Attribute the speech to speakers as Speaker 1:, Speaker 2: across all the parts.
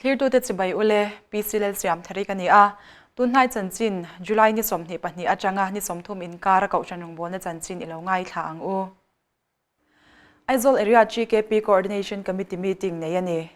Speaker 1: Thlirtute chibai ule, PC Lalsiamthari ka ni a. Tunhnai chanchin, July ni 22 atanga ni 30 inkara Kohhran rawngbawlna chanchin i lo ngaithla ang u. Aizawl Area GKP Coordination Committee meeting nei a ni.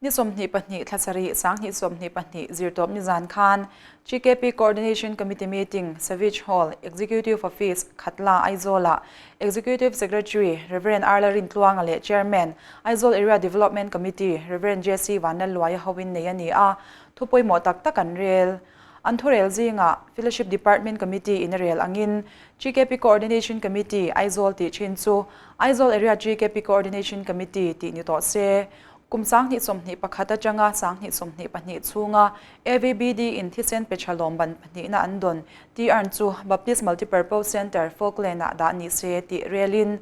Speaker 1: Ni 22 thla sarih 2022 zirtawp nizan khan GKP Coordination Committee meeting Savage Hall, Executive Office, Khatla, Aizawl-ah Executive Secretary Rev. R Lalrintluanga leh Chairman, Aizawl Area Development Committee Rev. JC Vanlalluaia hoin nei a ni a, thu pawimawh tak tak an rel. An thurel zingah Fellowship Department Committee in a rel angin GKP Coordination Committee, Aizawl tih thin chu Aizawl Area GKP Coordination Committee tih ni tawh se. Kum 2021 atanga 2022 chhunga AVBD in thisen pe tha lawm ban pahnihna an dawn TR chu Baptist Multipurpose Centre, Falkland-ah dah ni se tih relin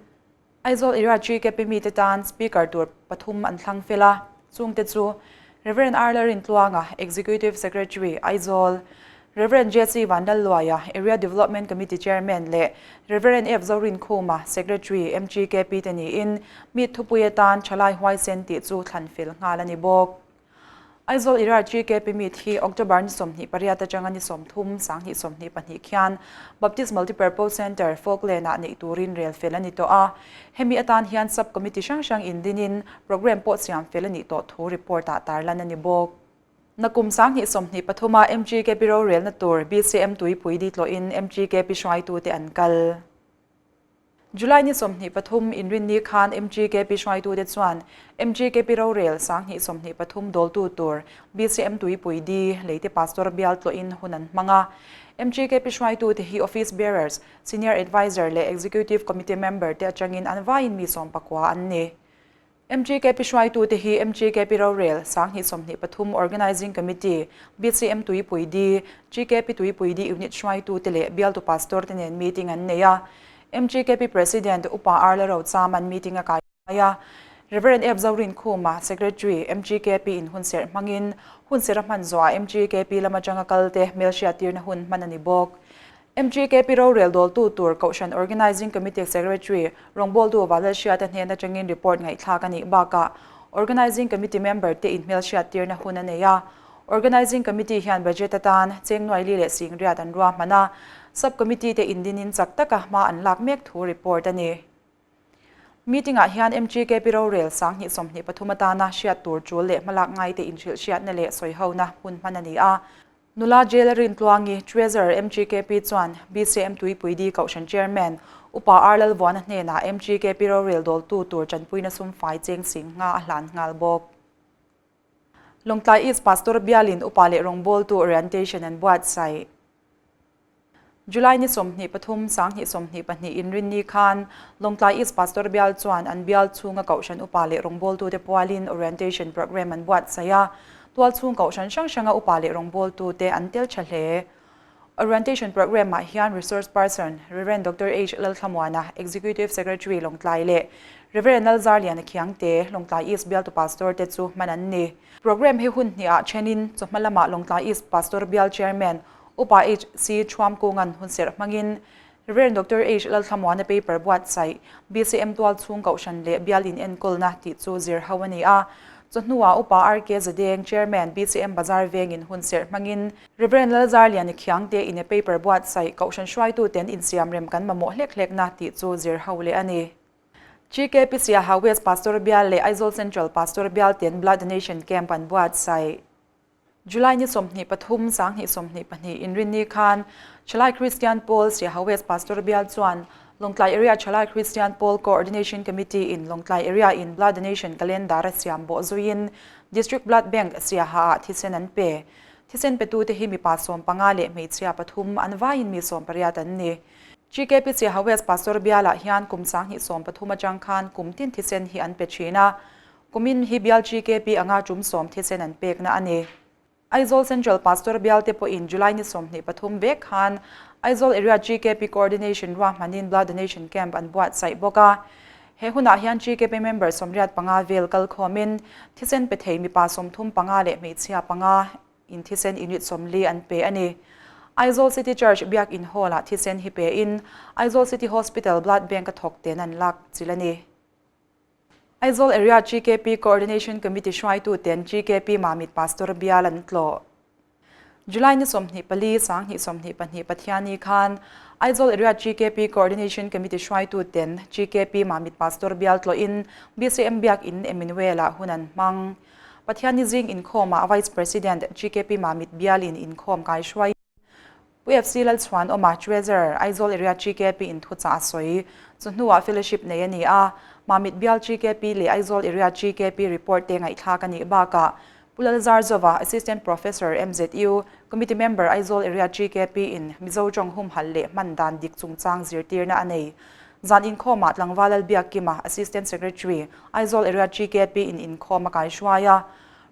Speaker 1: Aizawl Area GKP mite tan Speaker tur pathum an thlang fel a, chungte chu Rev. R Lalrintluanga, Executive Secretary, Aizawl, Rev. JC Vanlalluaia, Area Development Committee Chairman leh Rev. F Zorinkhuma, Secretary, MGKP te niin mi thupui atan Thalai Huaisen tih chu thlan fel nghal a ni bawk. Aizawl Ira GKP Meet hi October ni 28 atanga ni 30, 2022 khian Baptist Multipurpose Centre, Falkland-ah neih turin rel fel a ni tawh a. Hemi atan hian Sub Committee hrang hrang indinin programme pawh siam fel a nih tawh thu report-ah tarlan a ni bawk. Nakum 2023-a MGKP rorelna tur BCM tuipui di tlawhin MGKP hruaitute an kal. July ni 23 inrinni khan MGKP hruaitute chuan MGKP rorel 2023 dawltu tur BCM tuipui di leite pastor bial tlawhin hun an hmang a. MGKP hruaitute hi Office Bearers, Senior Adviser leh Executive Committee member te atangin an vaiin mi 19 an ni. MGKP hruaitute hi MGKP rorel 2023 Organising Committee, BCM Tuipui di, GKP Tuipui di Unit hruaitute leh bialtu pastor te nen meeting an nei a. MGKP President Upa R Lalrocham an meeting a kai a. Rev. F Zorinkhuma, Secretary, MGKP in hunserh hmangin hunserh a hman zawhah MGKP lam atanga kalte hmelhriattirna hun hman a ni bawk. MGKP rorel dawltu tur Kohhran Organising Committee Secretary rawngbawltu Valalhriata hnen atangin report ngaihthlak a nih bakah Organising Committee member te inhmelhriattirna hun a nei a. Organising Committee hian budget atan cheng nuaili leh singriat an ruahman a, Sub Committee te indinin chak taka hma an lak mek thu report a ni. Meeting ah hian MGKP rorel 2023 atana hriat tur tul leh hmalak ngaite inhrilhhriatna leh sawihona hun hman a ni a. Nula Jail Rintluangi, Treasurer MGKP chuan BCM Tuipui Di Kohhran Chairman, Upa R Lalvuana hnenah MGKP rorel dawltu tur tanpuina sum fai cheng sing nga a hlan nghal bawk. Lawngtlai East Pastor bialin Upa leh rawngbawltu orientation an buatsaih. July ni 23, 2022 inrinni khan Lawngtlai East Pastor bial chuan an bial chhunga Kohhran Upa leh rawngbawltute pualin orientation programme an buatsaih a. Tual chhung Kohhran hrang hranga Upa leh rawngbawltute an tel tha hle. Orientation programme-ah hian Resource Person, Rev. Doctor H Lalthlamuana, Executive Secretary Lawngtlai leh Rev. Lalzarliana Khiangte, Lawngtlai East bialtu Pastor te chu hman an ni. Programme hi hun hnihah thenin chawhma lamah Lawngtlai East Pastor bial Chairman, Upa HC Thuamkunga'n hunserh hmangin Rev. Doctor H Lalthlamuana paper buatsaih BCM tualchhung Kohhran leh Bial inenkawlna tih chu zir ho a ni a. Chawhnuah Upa RK Zadeng, Chairman, BCM Bazar vengin hunserh hmangin Rev. Lalzarliani Khiangte in a paper buatsaih Kohhran hruaituten insiamrem kan mamawh hlek hlekna tih chu zir ho leh a ni. GKP Siaha West Pastor Bial leh Aizawl Central Pastor Bial ten Blood Donation Camp an buatsaih. July ni 23, 2022 inrinni khan Chalai Kristian Pawl Siaha West Pastor Bial chuan Lawngtlai Area Chalai Kristian Pawl Coordination Committee in Lawngtlai Area in Blood Donation Calendar a siam bawh zuiin District Blood Bank Siaha ah thisen an pe. Thisen petute hi mipa 15 leh hmeichhia pathum an vaiin mi 18 an ni. GKP Siaha West Pastor Bialah hian kum 2013 atang khan kum tin thisen hi an pe thin a. Kumin hi bial GKP anga tum 10 thisen an pekna a ni. Aizawl Central Pastor bial te pawhin July ni 23 vek khan Aizawl Area GKP Coordination ruahmanin Blood Donation Camp an buatsaih bawk a. He hunah hian GKP member 85 vel kal khawmin thisen pe thei mipa 35 leh hmeichhia panga in thisen unit 40 an pe a ni. Aizawl City Church Biakin Hall-ah thisen hi pe in Aizawl City Hospital Blood Bank a thawk ten an lak chil a ni. Aizawl Area GKP Coordination Committee hruaituten GKP Mamit Pastor bial an tlawh. July ni 24, 2022 Pathianni khan Aizawl Area GKP Coordination Committee hruaituten GKP Mamit Pastor bial tlawhin BCM Biakinn Emmanuel-ah hun an hmang. Pathianni zing inkhawmah Vice President GKP Mamit bialin inkhawm kaihruaiin Pu FC Lalchhuanawma, Treasurer, Aizawl Area GKP in thuchah a sawi. Chu hnuah fellowship nei a ni a, Mamit Bial GKP leh Aizawl Area GKP report te ngaihthlak a nih bakah Pu Lalzarzova, Assistant Professor, MZU, Committee Member, Aizawl Area GKP in Mizo tawng humhalh leh hman dan dik chungchang zirtirna a nei. Zan inkhawmah Tlangval Lalbiakkima, Assistant Secretary, Aizawl Area GKP in inkhawm a kaihruai a.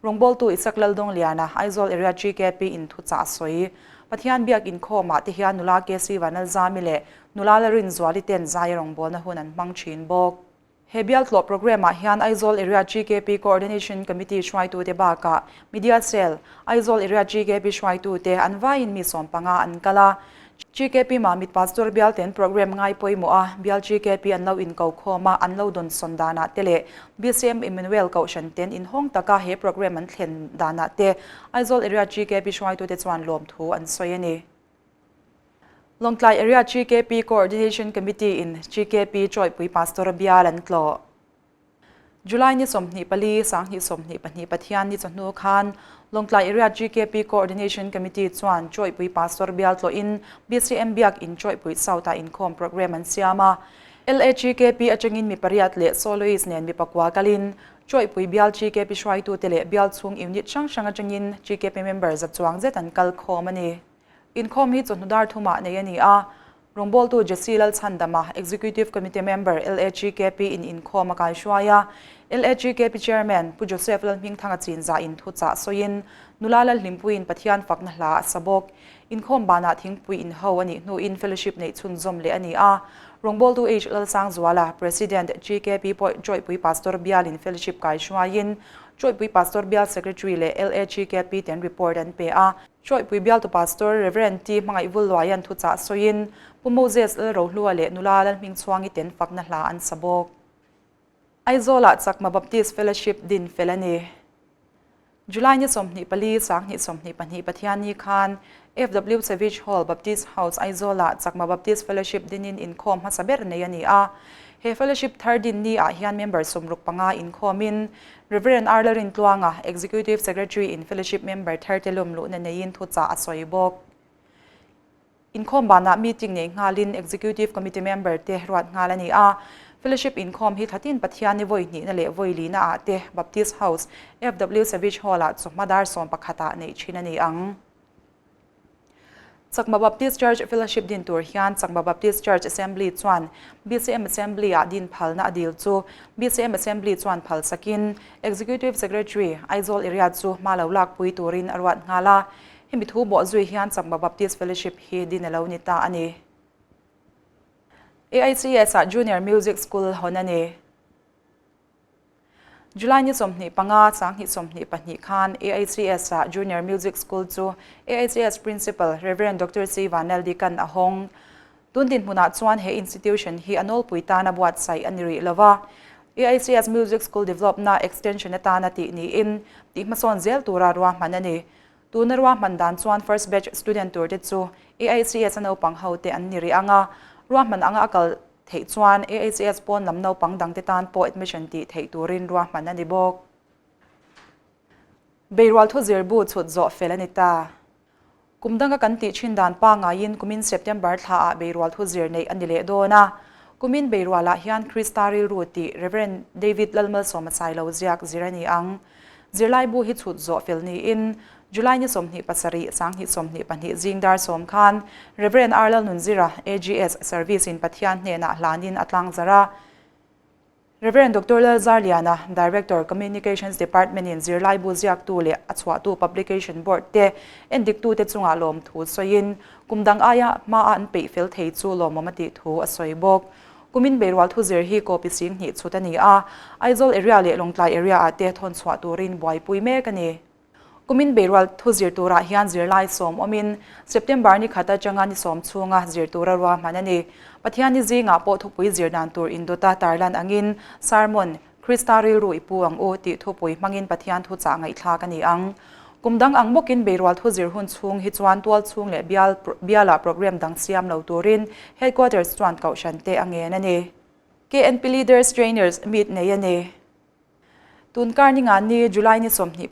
Speaker 1: Rawngbawltu Isak Laldawngliana, Aizawl Area GKP in thuchah a sawi. Pathian biak inkhawmah te hian nula KC Vanlalzami leh nula Larinzuali ten zai rawngbawlna hun an hmang thin bawk. He bialtlawh programme ah hian Aizawl Area GKP Coordination Committee hruaitute bakah Media Cell, Aizawl Area GKP hruaitute an vaiin mi sawmpanga an kal a. GKP Mamit Pastor bialten programme ngai pawimawh a, bial GKP an lo inko khawm a, an lo dawnsawn danah te leh BCM Emmanuel Kohhran ten inhawng taka he programme an thlen danah te Aizawl Area GKP hruaitute chuan lawmthu an sawi a ni. Lawngtlai Area GKP Coordination Committee in GKP Chawihpui Pastor bial an tlawh. July ni 24, 2022 Pathian ni chawhnu khan Lawngtlai Area GKP Coordination Committee chuan Chawihpui Pastor bial tlawhin BCM Biak In Chawihpui South-ah inkhawm programme an siam a. LAGKP atangin mi pariat leh soloist nen mi pakua kalin Chawihpui bial GKP hruaitute leh bial chhung unit hrang hrang atangin GKP member za chuang zet an kal khawm a ni. Inkhawm hi chawhnu dar thumah nei a ni a, rawngbawltu Jesse Lalchhandama, Executive Committee Member, LAGKP in inkhawm a kaihruai a. LAGKP Chairman Pu Joseph Lalhmingthanga chinzah in thuchah sawiin nula Lalhlimpuiin Pathian fakna hla a sa bawk. Inkhawm banah thingpui inho a nih hnuin fellowship neih chhunzawm leh a ni a. Rawngbawltu H Lalsangzuala, President, GKP pawh Joypui Pastor bialin fellowship kaihruaiin Joypui Pastor bial Secretary leh LAGKP ten report an pe a. Hruaipui bialtu Pastor Rev. T. Hmangaih Vulluaia'n thuchah sawiin, Pu Moses Lalrohlua leh nula Lalhmingchhuangi ten fakna hla an sa bawk. Aizawlah Chakma Baptist Fellowship din fel a ni. July ni 24, 2022 Pathianni khan FW Savage Hall, Baptist House, Aizawlah Chakma Baptist Fellowship dinin inkhawm hmasa ber nei a ni a. He fellowship thar din ni ah hian member 65 inkhawmin Rev. R. Lalrintluanga, Executive Secretary in Fellowship member tharte lawm luhna neiin thuchah a sawi bawk. Inkhawm banah meeting nei nghalin Executive Committee member te ruat nghal a ni a. Fellowship inkhawm hi thlatin Pathianni vawi hnihna leh vawi lina ah te Baptist House, FW Savage Hall ah chawhma dar 11 ah neih thin a ni ang. Chakma Baptist Church Fellowship din tur hian Chakma Baptist Church Assembly chuan BCM Assembly-ah din phalna a dil chu BCM Assembly chuan phal sakin Executive Secretary, Aizawl Area chu hma lo lakpui turin a ruat nghal a. Hemi thu bawh zui hian Chakma Baptist Fellowship hi din a lo ni ta a ni. AICS-ah Junior Music School hawn a ni. July ni 25, 2022 khan AICS-ah Junior Music School chu AICS Principal Rev. Doctor C. Vanlaldikan a hawng. Tun dinhmunah chuan he institution hi a nawlpui tana buatsaih a ni rih lo va. AICS Music School develop-na extension atana tih niin tihhmasawn zel tura ruahman a ni. Tuna ruahman dan chuan first batch student turte chu AICS-a naupang hote an ni rih ang a, ruahman anga a kal theih chuan AHS pawn lam naupang dangte tan pawh admission tih theih turin ruahman a ni bawk. Beirual thu zirbu chhut zawh fel a ni ta. Kum danga kan tih thin dan pangaiin kumin September thlaah beirual thu zir neih a ni leh dawn a. Kumin beirualah hian Krista rilru tih Rev. David Lalmalsawma Sailo ziak zir a ni ang. Zirlaibu hi chhut zawh fel niin July ni 27, 2022 zing dar sawm khan Rev. R. Lalnunzira, AGS, Service in Pathian hnenah hlanin a tlangzarh a. Rev. Doctor Lalzarliana, Director, Communications Department in zirlaibu ziaktu leh a chhuahtu Publication Board te endiktute chungah lawmthu sawiin kum dang aia hmaa an peih fel thei chu lawmawm a tih thu a sawi bawk. Kumin beirual thuzir hi copy 20,000 chhut a ni a, Aizawl area leh Lawngtlai area ah te thawn chhuah turin buaipui mek a ni. Kumin beirual thuzir turah hian zirlai sawm awmin September ni khat atanga ni sawm chhunga zir tura ruahman a ni. Pathianni zingah pawh thupui zir dan tur indawta tarlan angin sermon, Krista rilru i pu ang u tih thupui hmangin Pathian thuchah ngaihthlak a ni ang. Kum dang ang bawkin beirual thu zir hun chhung hi chuan tual chhung leh bial bialah programme dang siam lo turin Headquarters chuan kohhran te a ngen a ni. KNP Leaders Trainers Meet nei a ni. Tun kar ni ngani July ni 28,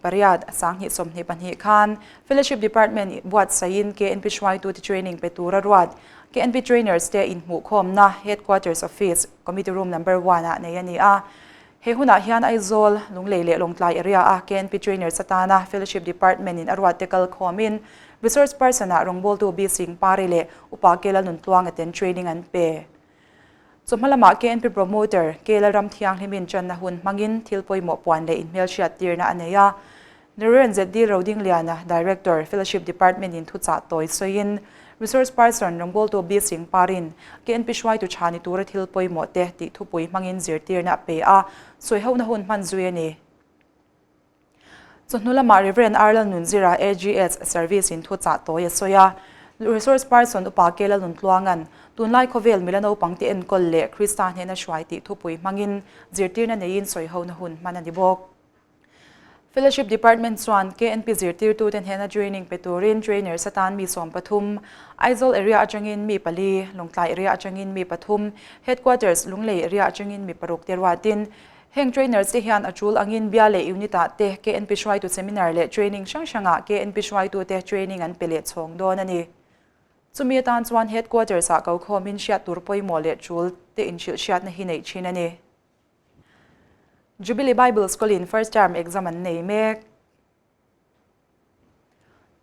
Speaker 1: 2022 khan Fellowship Department buatsaihin KNP hruaitute training pe tura ruat KNP Trainers te inhmuhkhawmna Headquarters Office, Committee Room Number One ah nei a ni a. He hunah hian Aizawl, Lunglei leh Lawngtlai area a KNP Trainers atana Fellowship Department in a ruatte kal khawmin Resource Person ah rawngbawltu B Singh Pari leh Upa Ke Lalnuntluanga ten training an pe. Chawhma lamah KNP Promoter Ke Lalramthianghlimin channa hun hmangin thil pawimawh puan leh inhmelhriat tirna a nei a. Rev. ZD Rodingliana, Director, Fellowship Department in thuchah tawi sawiin Resource Person rawngbawltu B Singh Parin KNP hruaitu tha ni tura thil pawimawh te tih thupui hmangin zirtirna a pe a, sawihona hun hman zui a ni. Chawhnu lamah Rev. R Lalnunzira, AGS, Service in thuchah tawi a sawi a. Resource Person Upa Ke Lalnuntluanga'n tunlai khawvel mila naupangte enkawl leh Krista hnena hruai tih thupui hmangin zirtirna neiin sawihona hun hman a ni bawk. Fellowship Department chuan KNP zirtirtute hnena training pe turin trainers atan mi 13, Aizawl area atangin mi pali, Lawngtlai area atangin mi pathum, Headquarters Lunglei area atangin mi paruk te ruatin heng trainers te hian a tul angin bia leh unit ah te KNP hruaitu seminar leh training hrang hrangah KNP hruaitute training an pe leh chhawng dawn a ni. Chumi atan chuan Headquarters ah kokhawmin hriat tur pawimawh leh tul te inhrilh hriatna hi neih thin a ni. Jubilee Bible School in first term exam an nei mek.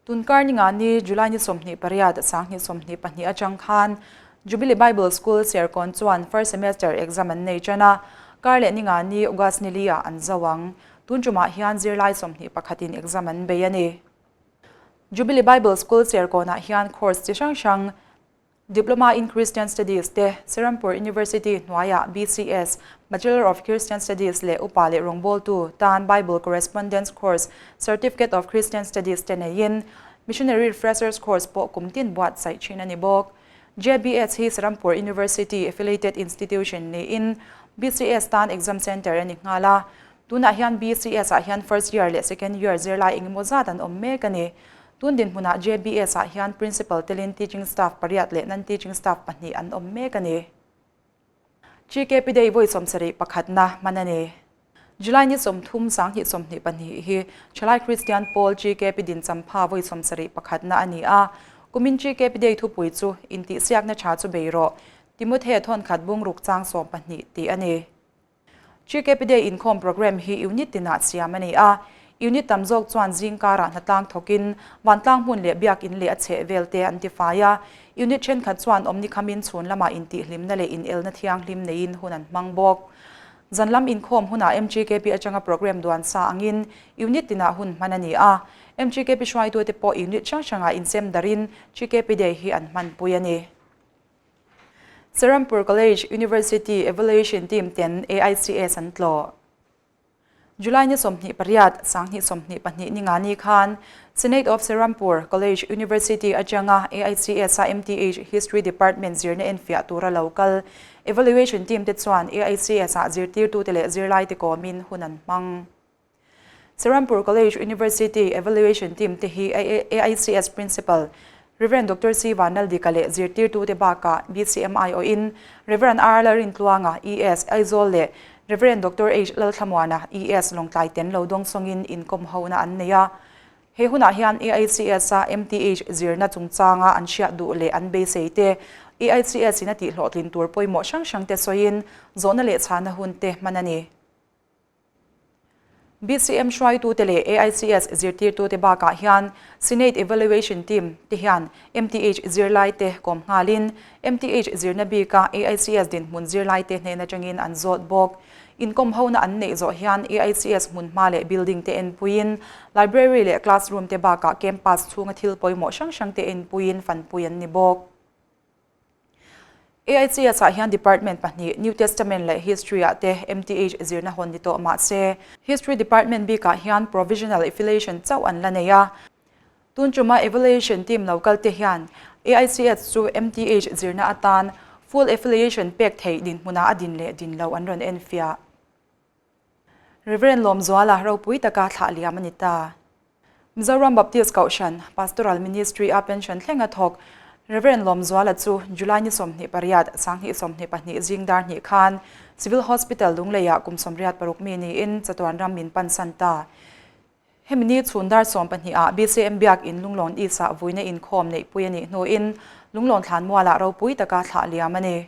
Speaker 1: Tunkar ni nga ni July ni 28 2022 atang khan Jubilee Bible School Serkawn chuan first semester exam an nei tan a, kar leh ni nga ni August ni li ah an zo ang. Tun tumah hian zirlai 21 in exam an bei a ni. Jubilee Bible School Serkawnah hian course chi hrang hrang Diploma in Christian Studies te, Serampore University hnuaiah BCS, Bachelor of Christian Studies leh upa leh rawngbawltu tan Bible Correspondence Course, Certificate of Christian Studies te neiin Missionary Refreshers Course pawh kum tin buatsaih thin a ni bawk. JBS hi Serampore University affiliated institution niin BCS tan exam centre a ni nghal a. Tunah hian BCS ah hian first year leh second year zirlai engemaw zat an awm mek a ni. Tun dinhmunah JBS ah hian Principal telin Teaching Staff pariat leh Non-Teaching Staff pahnih an awm mek a ni. GKP Day vawi 71 pakhatna hman a ni. July ni 30 2022 hi Thalai Kristian Pawl GKP Dinchampha vawi 71 pakhatna a ni a. Kumin GKP Day thupui chu Intihsiakna tha chu bei rawh, Timothea thawnkhat bungruk chang 12 tih a ni. GKP Day inkhawm programme hi unit tinah siam a ni a, unit tam zawk chuan zing karah hnatlang thawkin vantlang hmun leh biakin leh a chheh vel te an tifai a, unit thenkhat chuan awmni khamin chhun lamah intihhlimna leh inelna thianghlim neiin hun an hmang bawk. Zan lam inkhawm hunah MGKP atanga programme duan sa angin unit tinah hun hman a ni a, MGKP hruaitute pawh unit hrang hrangah insem darin GKP Day hi an hmanpui a ni. Serampore College University Evaluation Team ten AICS an tlawh. July ni 28, 2022 ni nga ni khan Senate of Serampore College University atanga AICS a MTH History Department zirna enfiah tura lo kal Evaluation Team te chuan AICS ah zirtirtute leh zirlaite kawmin hun an hmang. Serampore College University Evaluation Team te hi AICS Principal Rev. Doctor C. Vanlaldika leh zirtirtute bakah BCMI awhin Rev. R. Lalrintluanga, ES, Aizawl leh Rev. Doctor H. Lalthlamuana, ES, Lawngtlai ten lo dawngsawngin inkawm hona an nei a. He hunah hian AICS-a MTH zirna chungchanga an hriat duh leh an beisei te, AICS-in a tihhlawhtlin tur pawimawh hrang hrang te sawiin zawhna leh chhana hun te hman a ni. BCM hruaitute leh AICS zirtirtute bakah hian Senate Evaluation Team te hian MTH zirlaite kawm nghalin MTH zirna bika AICS dinhmun zirlaite hnen atangin an zawt bawk. Inkawm hona an neih zawh hian AICS hmunhma leh building te enpuiin library leh classroom te bakah campus chhunga thil pawimawh hrang hrang te enpuiin fanpui an ni bawk. AICS ah hian department pahnih New Testament leh History ah te MTH zirna hawn ni tawh mah se, History department bikah hian provisional affiliation chauh an la nei a. Tun tuma evaluation team lo kal te hian AICS chu MTH zirna atan full affiliation pek theih dinhmunah a din leh din lo an rawn enfiah. Rev. Lawmzuala ropui taka thlah liam a ni ta. Mizoram Baptist Kohhran Pastoral Ministry a pension thleng a thawk Rev. Lawmzuala chu July ni 28, 2022 zing dar hnih khan Civil Hospital Lungleiah kum 86 mi niin chatuan ram min pansan ta. Hemi ni chhun dar 12 ah BCM Biakinn Lunglawn East ah vuina inkhawm neihpui a nih hnuin Lunglawn Thlanmualah ropui taka thlah liam a ni.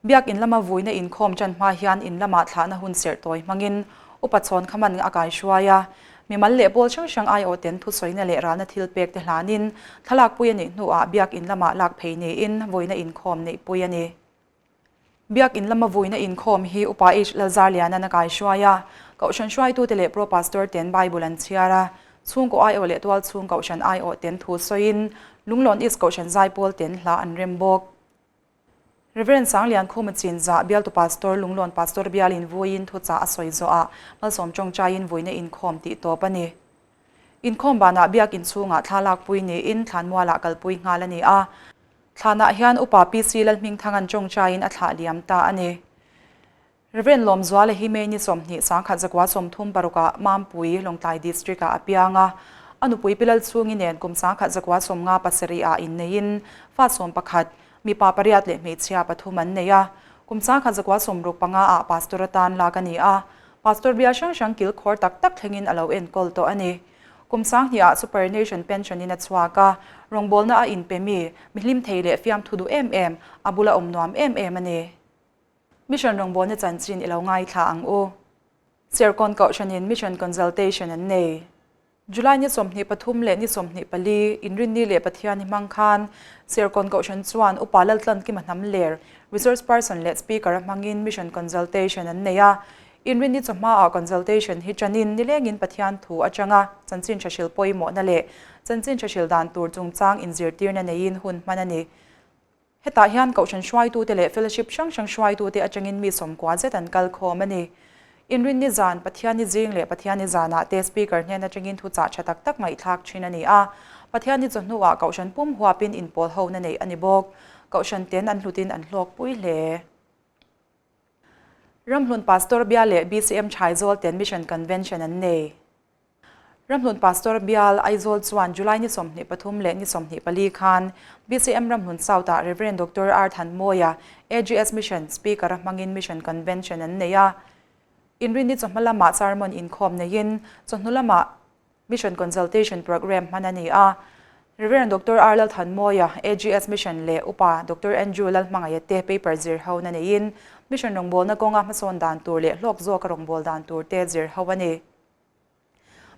Speaker 1: Biakinn lama vuina inkhawm ṭan hma hian in lamah thlahna hun serh tawi hmangin upa chhawn kha man a kaihruai a. Mimal leh pawl hrang hrang aiawhten thusawina leh ralna thil pek te hlanin thlalakpui a nih hnuah biakinn lamah lak phei niin vuina inkhawm neihpui a ni. Biakinn lama vuina inkhawm hi Upa H. Lalzarliana'n a kaihruai a, Kohhran hruaitute leh Pro Pastor ten Bible an chhiar a, chhungkaw aiawh leh tualchhung Kohhran aiawh ten thu sawiin Lunglawn East Kohhran Zaipawl ten hla an rem bawk. Rev. Sangliankhuma Chinzah bialtu Pastor Lunglawn Pastor bialin vuiin thuchah a sawi zawhah malsawm tawngtaiin vuina inkhawm tih tawp a ni. Inkhawm banah biak inchhungah thla lakpui niin thlanmualah kalpui nghal a ni a. Thlanah hian Upa PC Lalhmingthanga'n tawngtaiin a thlah liam ta a ni. Rev. Lawmzuala hi May ni 20 1936 ah Mampui, Lawngtlai District ah a piang a. A nupui Pi Lalchhungi nen kum 1957 ah inneiin fa 11, mipa pariat leh hmeichhia pathum an nei a. Kum 1965 ah Pastor atan lak a ni a. Pastor bial hrang hrang kilkhawr tak tak thlengin a lo enkawl tawh a ni. Kum 2000 ah Supernation Pension in a chhuak a, rawngbawlna a inpe mi, mi hlim thei leh fiamthu duh em em, a bula awm nuam em em a ni. Mission rawngbawlna chanchin i lo ngaithla ang u. Serkawn Kohhranin Mission Consultation an nei. July ni 23 leh ni 24, Inrinni leh Pathianni hmang khan Serkawn Kohhran chuan Upa Laltlankima Hnamler, Resource Person leh Speaker a hmangin Mission Consultation an nei a. Inrinni chawhmaah Consultation hi ṭanin nilengin Pathian thu aṭanga chanchin ṭha hril pawimawhna leh chanchin ṭha hril dan tur chungchang inzirtirna neiin hun hman a ni. Hetah hian Kohhran hruaitute leh Fellowship hrang hrang hruaitute atangin mi sawmkua zet an kal khawm a ni. Inrinni zan, Pathianni zing leh Pathianni zanah te Speaker hnen atangin thuchah tha tak tak ngaihthlak thin a ni a. Pathianni chawhnuah Kohhran pum huapin inpawl hona neih a ni bawk. Kohhran ten an hlutin an hlawkpui hle. Ramhlun Pastor Bia leh BCM Chhaizawl ten Mission Convention an nei. Ramhlun Pastor Bial, Aizawl chuan July ni 23 leh ni 24 khan BCM Ramhlun South-ah Rev. Doctor R. Thanmawia, AGS Mission Speaker-a hmangin Mission Convention an nei a. Inrinni chawhma lamah sermon inkhawm neiin chawhnu lamah Mission Consultation Programme hman a ni a. Rev. Doctor R. Lalthanmawia, AGS Mission leh Upa Doctor Andrew Lalhmangaia te paper zir hona neiin Mission rawngbawlna kawnga hmasawn dan tur leh hlawk zawka rawngbâwl dan tur te zir ho a ni.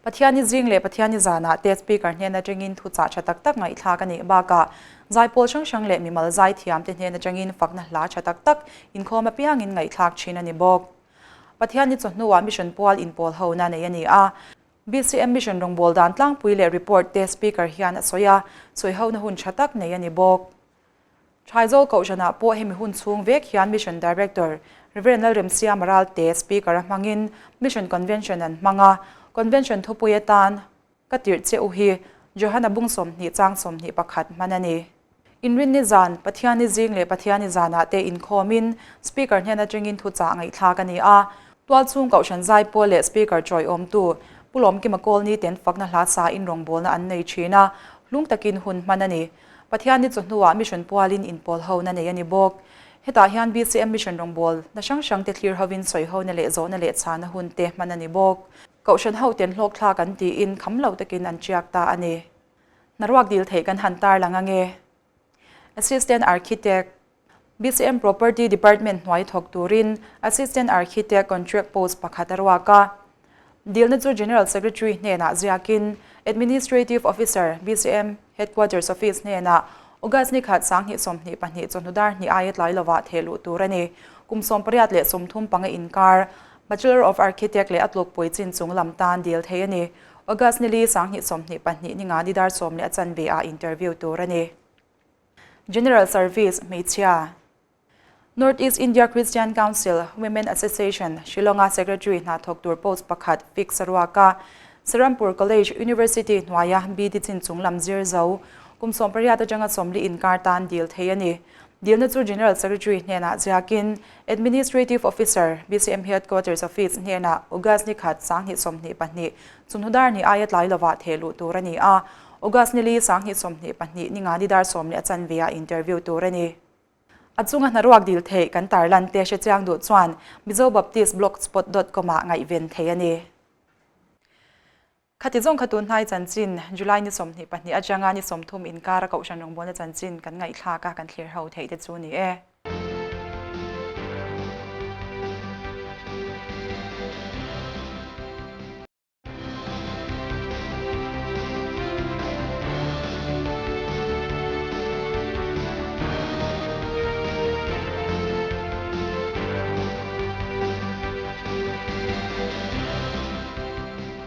Speaker 1: Pathianni zing leh Pathianni zanah te Speaker hnen atangin thuchah tha tak tak ngaihthlak a nih bakah zaipawl hrang hrang leh mimal zaithiam te hnen atangin fakna hla tha tak tak inkhawm apiangin ngaihthlak thin a ni bawk. Pathianni chawhnuah Mission pual inpawl hona nei a ni a. BCM Mission rawngbâwl dan tlangpui leh report te Speaker hian a sawi a, sawihona hun tha tak nei a ni bawk. Thaizawl Kohhranah pawh hemi hun chhung vek hian Mission Director Rev. Lalremsiama Ralte Speaker a hmangin Mission Convention an hmang a, Convention thupui atan Ka tirh che u hi Johana bung 20 chang 21 hman a ni. Inrinni zan, Pathianni zing leh Pathianni zanah te inkhawmin Speaker hnen atangin thuchah ngaihthlak a ni a, Tualchhung Kohhran Zaipawl leh Speaker chawiawmtu Pu Lawmkima Kawlni ten fakna hla sa in rawngbawlna an nei thin a, hlung takin hun hman a ni. Pathianni chawhnuah Mission pualin inpawl hona nei a ni bawk. Hetah hian BCM Mission rawngbâwl hna hrang hrangte thlir hovin sawi hona leh zawhna leh chhana hunte hman a ni bawk. Kohhran hoten hlawkthlak an tiin kham lo takin an ṭiak ta a ni. Hnaruak dil theih kan han tarlang ange. Assistant Architect. BCM Property Department hnuai thawk turin Assistant Architect Contract Post pakhat a ruak a. Dilna chu General Secretary hnenah ziakin Administrative Officer, BCM Headquarters Office hnenah August ni khat 2022 chawhnu dar hnih aia tlai lovah theh luh tur a ni. Kum 18 leh 35 inkar Bachelor of Architect leh a tlukpui chin chung lam tan dil thei a ni. August ni li 2022 ni nga ni dar sawm leh a chanve ah interview tur a ni. General Service, Hmeichhia, North East India Christian Council, Women Association, Shillong-a Secretary hna thawk tur post pakhat fix a ruak a. Serampore College, University hnuaia BD chin chung lam zir zo, kum 18 atanga 40 inkar tan dil thei a ni. Dilna chu General Secretary hnenah ziakin Administrative Officer, bcm Headquarters Office hnenah August ni khat 2022 chunhnu dar hnih aia tlai lovah theh luh tur a ni a, August ni li 2022 ni nga ni dar sawm leh a chanve ah interview tur a ni. A chunga hnaruak dil theih kan tarlan te hre chiang duh chuan mizobaptistblogspot dot com ah ngaihven thei a ni. Khati zawng kha tun hnai chanchin, July ni 22 atanga ni 30 inkara Kohhran rawngbawlna chanchin kan ngaihthlak a kan thlir ho theih te chu ni e.